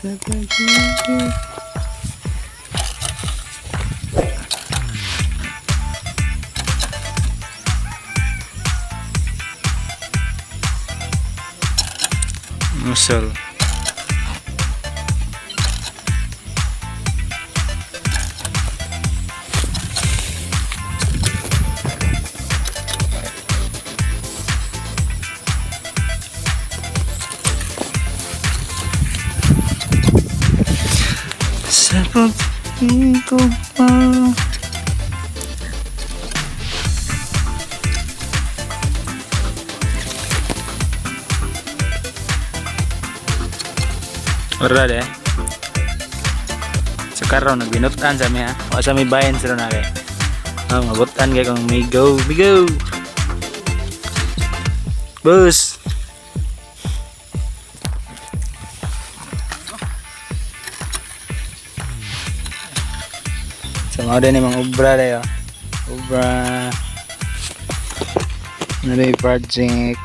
Sa pag-ibig. Musol. Sa pag-ibig pa. Ora de. Sa karon nagbinutan sa mi ha. Wa sa mi bayan sa na kay. Ah, mabutan kay kung may go, may go. Bus. Sa mga din mga obra dayo. Obra. Ano ba yung project?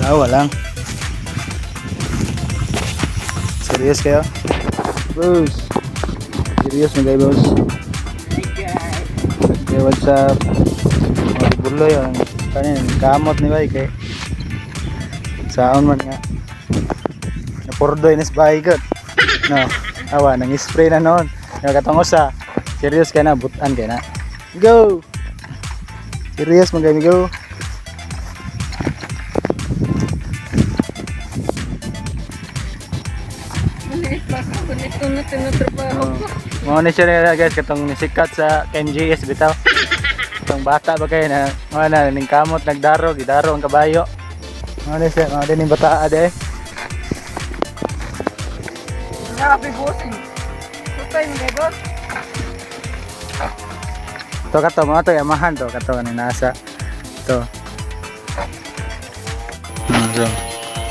Tawa lang. Serious kayo? Boss. Serious mga boss. Okay, what's up? Mga buloy ang kanin, kamot ni bay kay. Saon man nga. Napurdoy na sa bahay ko. No. Awa, nang spray na noon. Yung katong usa. Serious kay na, butan kay na. Go! Serious mga go. Maliit pa ako nito na tinatrabaho ko. Mao ni siya nila guys katong nisikat sa KMJS bitaw. Katong bata ba kayo na mga na ning kamot nagdaro, gidaro ang kabayo. Mao ni siya, mao din yung bata ade. Grabe, bossing. Tutay mo, boss. To kato mga to yamahan to kato ni nasa. To. No, so,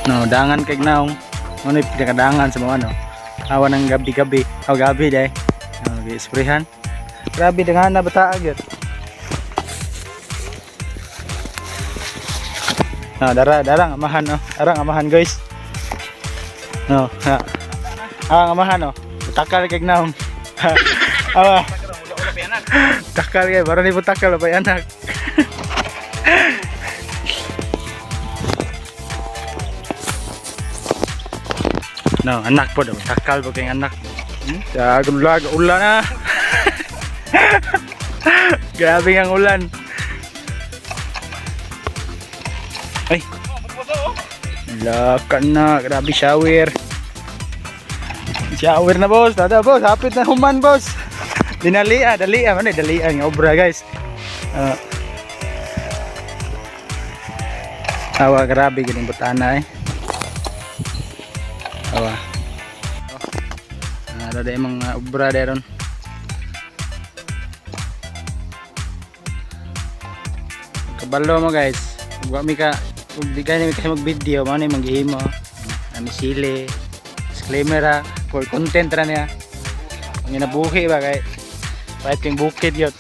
no dangan kay naong. Mao ni pinakadangan sa mga ano. Awa ng gabi-gabi. Aw gabi day. No, gi-sprayhan. Grabe dangan na bata gyud. No, dara, darang amahan no. Darang amahan guys. No, ha. Ah, amahan no. Takal kay naong. Awa. Takal kay baru ni takal ba anak. No, anak po daw. Takal po kayong anak. Hmm? Lag, ulan na. Grabe ang ulan. Ay. Lakan na, grabe shower. Shower na boss, tada boss, hapit na human boss. Dinalia, dalia, man dalia nga obra guys. Ah. Awa grabe ganing butana eh. Awa. Ah, ada mga obra deron. Kabalo mo guys. Ug mi ka ug di kay mi kasi mag-video mao ni manggihimo. Ani sili. Disclaimer ha, for content ra niya. Ang inabuhi ba kay pahit kang bukid yun.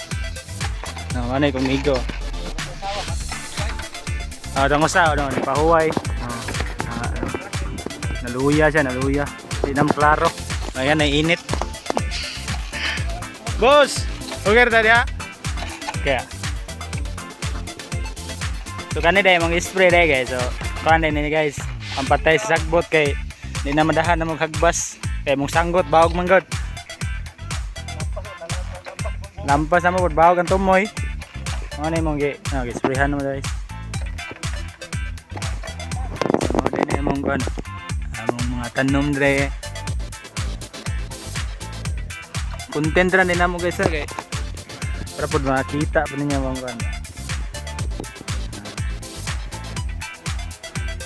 No, ano yung migo. Ah, dong usa, dong pahuway. Ah, ah, naluya siya, naluya. Di na klaro. Ayan, naiinit. Boss! Okay ra diha? Kaya. So kani dai mga spray dai guys. So kuan dai ni guys. Ang patay sa sagbot kay di na madahan na maghagbas. Kay mong sanggot bawog man gud. Lampas na mo pud bawog ang tumoy. Mo na imong gi, no, gi sprayhan mo guys. Mo din na imong kuan. Among mga tanom dre. Content ra din namo guys ah, kay para pud makita pa ninyo mga kuan.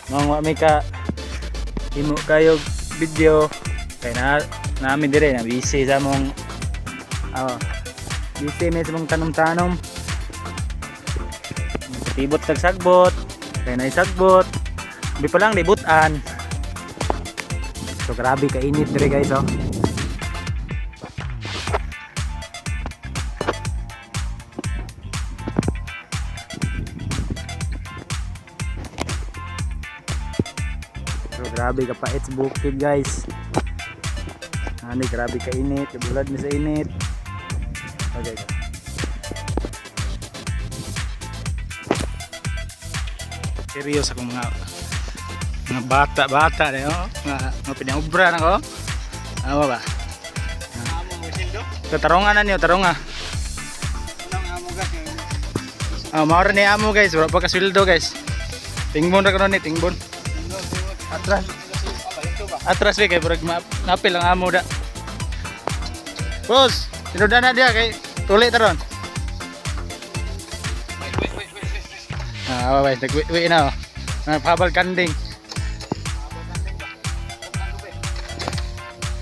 Mga wa mi ka himo kayo video kay na namin dire na busy sa among Oh. Busy may sa mong tanom-tanom. Tibot tag sagbot. Kaya na sagbot. Bi pa lang libutan. So grabe kainit dire, guys, oh. So grabe kapait sa bukid, guys. Ani grabe kainit, kabulad mi sa init. Okay. Serious akong mga bata-bata na oh. Mga pinaubra na ko. Ano ba? Amo mo sildo? So, taronga na niyo, taronga. Unang amo gas. Ah, mao ni amo, guys, wala pa kasweldo, guys. Tingbon ra kuno ni, tingbon. Atras. Atras be kay murag napil ang amo da. Boss, tinudan na dia kay tuli taron. Ah, wait, wait, wait na. Oh. Nagpabal kanding.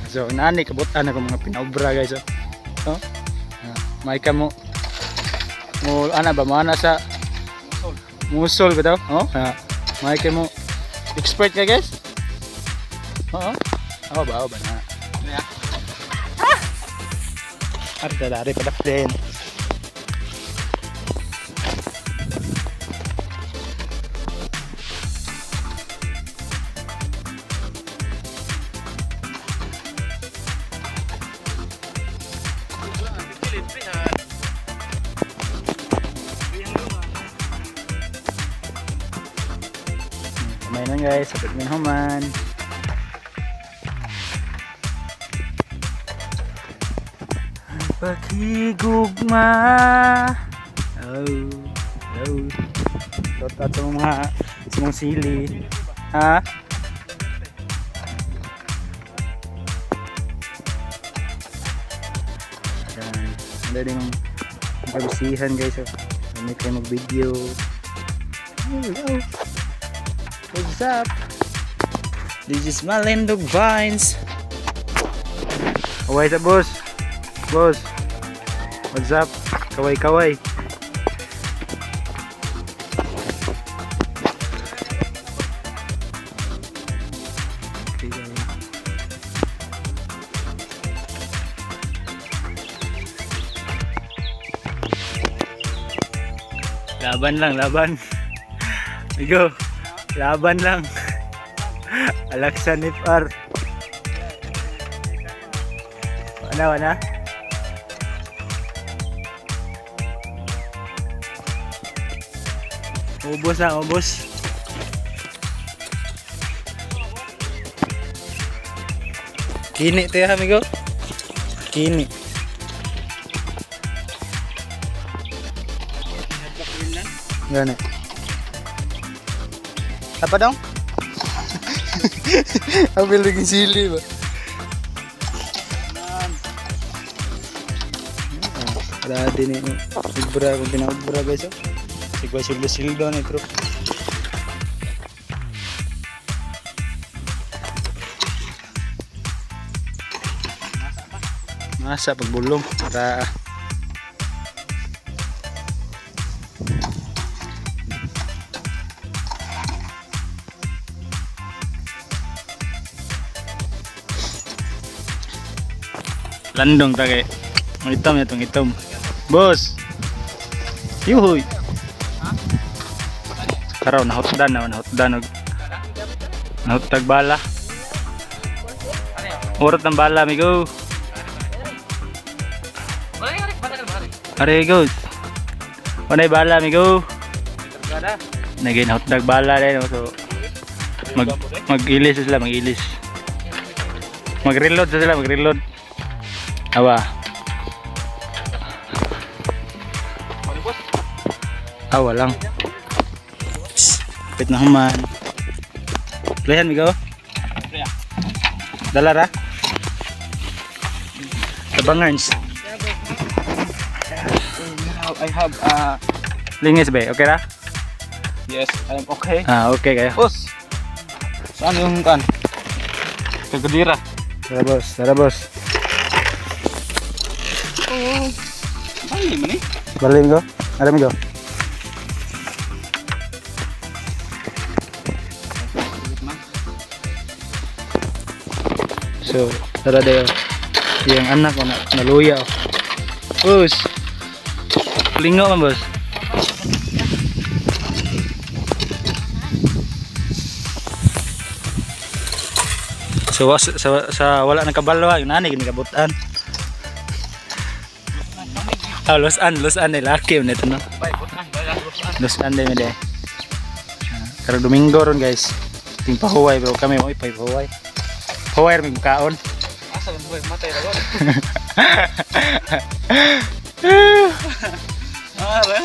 So, nani kabutan ako mga pinaobra, guys. Oh. Oh. Ah, may ka mo mo ana ba mo ana sa musol ba daw? Oh, ah, may ka mo expert ka, guys? Oo. Ako ba, ako ba na? Ah! Arda dari padakden. Kamay lang, guys, sabit min human. Pagkigugma. Oh, oh. Shout out sa mga sili. Ha? Ayan. Ang dali ng kabisihan, guys. Oh. May kayo mag-video. Hello. What's up? This is my Lindog Vines. Kaway sa boss. Boss. What's up? Kaway kaway. Laban lang, laban. Igo. Laban lang. Alaksan FR. Wala, wala. Ubos na, ubos. Kini to ya, amigo. Kini. Gani. Apa dong? Ambil lagi sili ba? Ada din ini. Ubra kung pinaubra, guys. Oh. Sigwa sildo sildo ni bro. Masa pagbulong para landong ta kay ang itom itong itom. Boss. Yuhuy. Karaw nahutdan na nahutdan og nahutag bala. Urot ng bala, amigo. Are go. Unay bala, amigo. Naging hotdog bala din so mag mag-ilis sila, mag-ilis. Mag-reload sila, mag-reload. Awa. Awa lang. Kapit na human. Lehan, amigo. Dala ra. Tabangarns. Now I have Lingis ba? Okay ra? Yes, I am okay. Ah, okay kayo. Boss. Saan yung kan? Kagadira. Tara boss, tara boss. Bali man eh. Bali ko. Alam ko. So, tara dayo. Yung anak ko na naluya. Oh. Boss. Lingo man, boss. So, sa wala nang kabalwa, yun ani gini kabutan. Ah, lusan, lusan ni laki yun ito, no? Lusan din mi. Pero Domingo ron, guys. Ting pahuway bro kami mo ipahuway. Pahuway ra mi kaon. Asa man boy, matay ra gol. Ah, ba?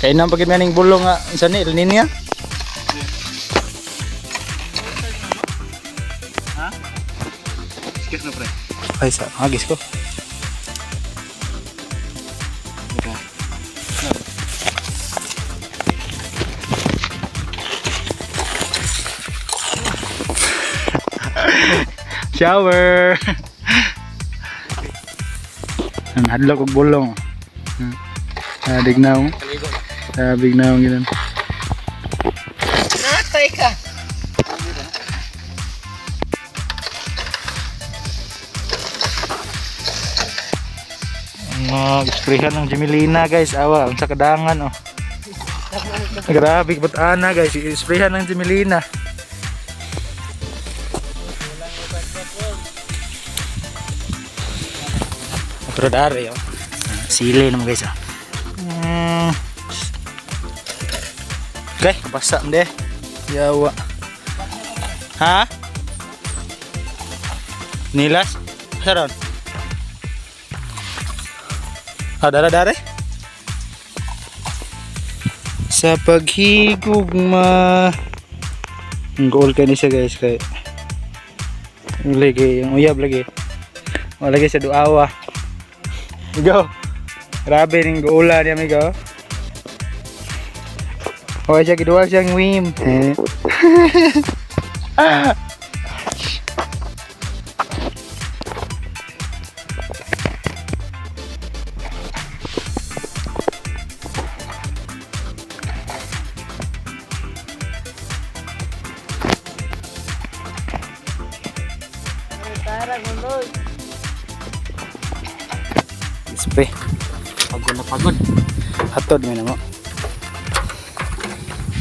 Kay nang pagid ning bulong nga unsa ni El Niño? Ha? Excuse na pre. Ay sa agis ko. Ito. Shower. Ang hadlok og bulong. Ah, dignaw. Kaligo. Ah, bignaw ginan. Natay ka. Ang isprehan ng Jimilina, guys, awa unsa kadangan oh. Grabe ba't ana guys, isprehan ng Jimilina. Pero dari oh. Ah, sili naman guys oh. Okay, basa man de. Yawa. Ha? Nilas? Asa ron? Ah, dara dare. Sa paghigugma. Ang goal kay ni siya guys kay. Ang lagi, ang uyab lagi. Wala lagi sa duawa. Go. Grabe ning goula niya amigo. Okay siya giduwa siyang wim. Eh. Tara, guloy. Spray. Pagod na pagod. Hatod may namo.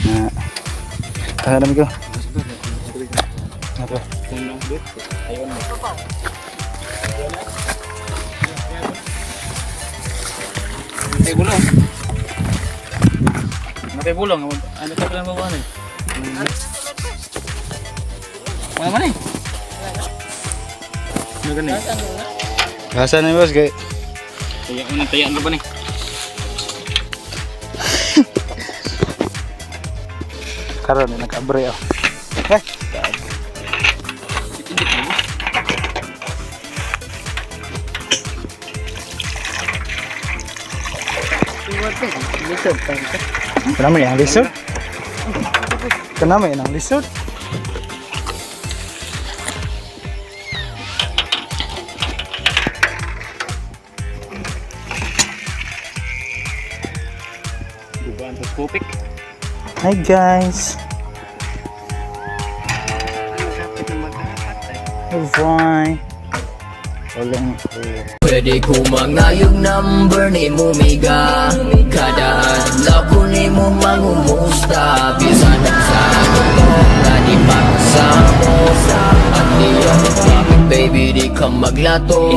Na. Tara amigo. Ato. May bulong. May bulong. Ano ka pala mabuhan eh? Wala man eh. Ano gani? Asa na boss kay. Taya mo na, tayaan ka pa ni. Karon nag-abre oh. Eh, Indit mo. Lisod pa rin. Kanami ang lisod. Kanami ang lisod. Gubaan sa kupik. Hi guys. Kapit na magkakat eh. Bye. Walang Pwede ko mangayog number ni mo miga. Kada adlaw ko ni mo mangumusta. Bisan sa mo nga di pa kasamo. At di baby di ka maglato.